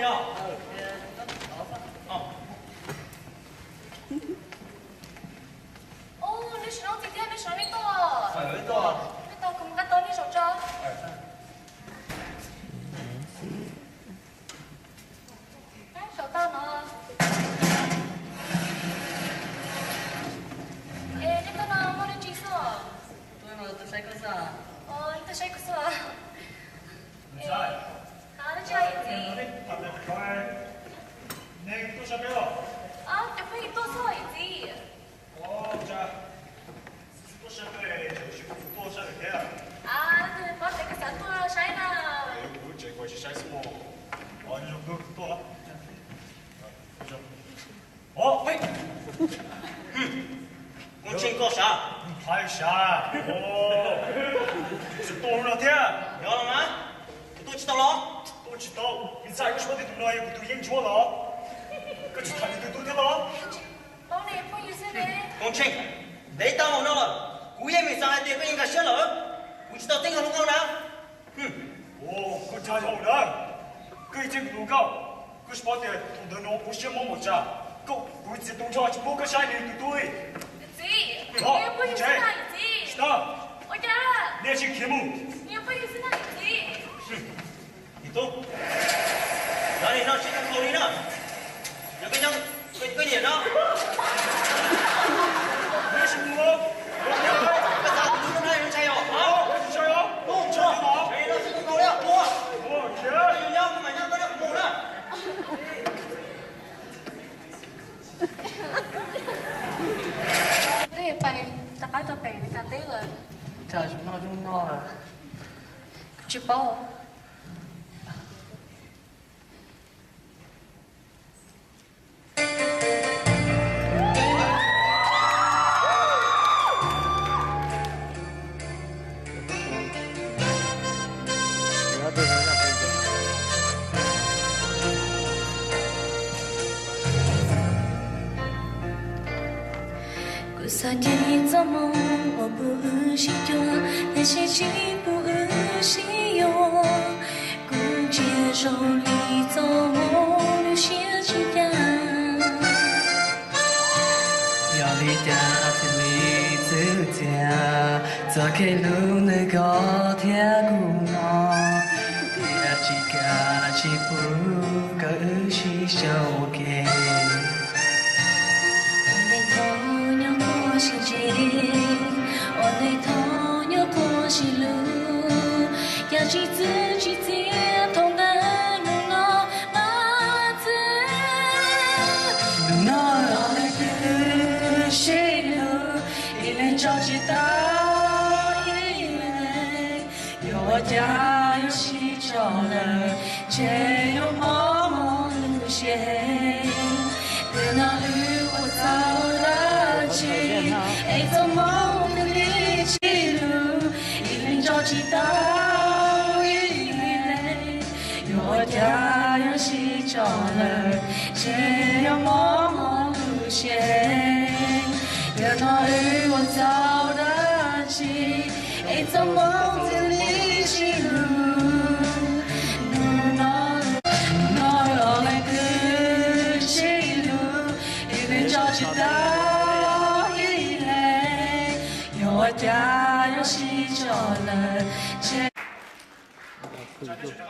Ub, nej sim no txiv thiab, nej sim no nej tuaj. Nej tuaj, kuv mus kab tau nej zaum tso. Saum toj no. Es nej tuaj no muaj dab tsi xwb? Tuaj no tuaj saib koj xwb. Tuaj saib kuv xwb. Hov, dab tsi yawm txiv? Cov phooj ywg tuaj xwb yawm txiv. Pob tsev koj xav tuaj saib na. Koob Tsheej koj sav? Nws phav sav. Tsis tuaj no thiab. Yog los mas, koj tuaj tsis tau los? Tuaj tsis tau. Ib txhia koj suav tej tus no yog kuv tus yeeb ncuab los? Koj tsis tham nws tus tub thiab los? Koob Tsheej, ntev tag npaum no lawm, kuv yeej meem xav hais tias koj yeej nkag siab lawm, kuv tsis tau txeeb koj hlub koj na. Koj dag yog na, koj yeej txeeb kuv hlub koj. Koj tsis paub tias thaum ntawd no kuv siab mob npaum cas, koj kuv txiav tu nrho tsis pub koj saib nws tus tub li. Txiv, tsis tau, nej tsis khiav mus. Tub, cov niag no tsis tau txhaum li na. Yog koj nyob, koj niam no. Koj xav tus tub no ntshai os? Ntshai os. Tus no tsis tau txhaum li os. Koj yuav nyob koj mam nyob, koj nyob kuv mus na. Peb rov qab rau pem Meskas teb lawm. Cas zoo noj zoo noj lawm? Tsis paub. Kuv xav nrhiav txoj hmoo uas pub wb sib cuag, tiam sis tsis pub wb sib yuav. Kuv ntsia zoo li txoj hmoo lub siab tsis ncaj. Yog li cas thiaj li txwv txias txoj kev hlub ntawm koj thiab kuv no, thiaj tsis kam tsis pub koj wb sib sau ua ke. Ua ntej thaum nyob quaj sib ntsib, ua ntej thaum nyob quaj sib hlub, cas tsis txwv tsis txiav thaum ntawd hnub no mas txwv. Hnub no los leej twg sib hlub, ib leeg tso tsis tau ib leeg. Yog ua cas yuav sib tso lawm, ntshe yuav mob mob lub siab heev. Hnub no wb ua txhaum dab tsi, es txoj hmoo twg li tsis lug, ib leeg tso tsis tau ib leeg. Yog ua cas yuav sib tso lawm, ntshe yuav mob mob lub siab heev. Hnub no wb ua txhaum dab tsi, es txoj hmoo twg li tsis lug. Hnub no, hnub no los leej twg sib hlub, ib leeg tso tsis tau ib leeg. Yog ua cas yuav sib tso lawm, ntshe Cov neeg twb muaj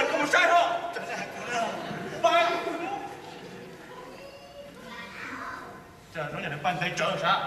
hluas nkauj tham li. Zaub nyam nws paj ntev tsawv sav.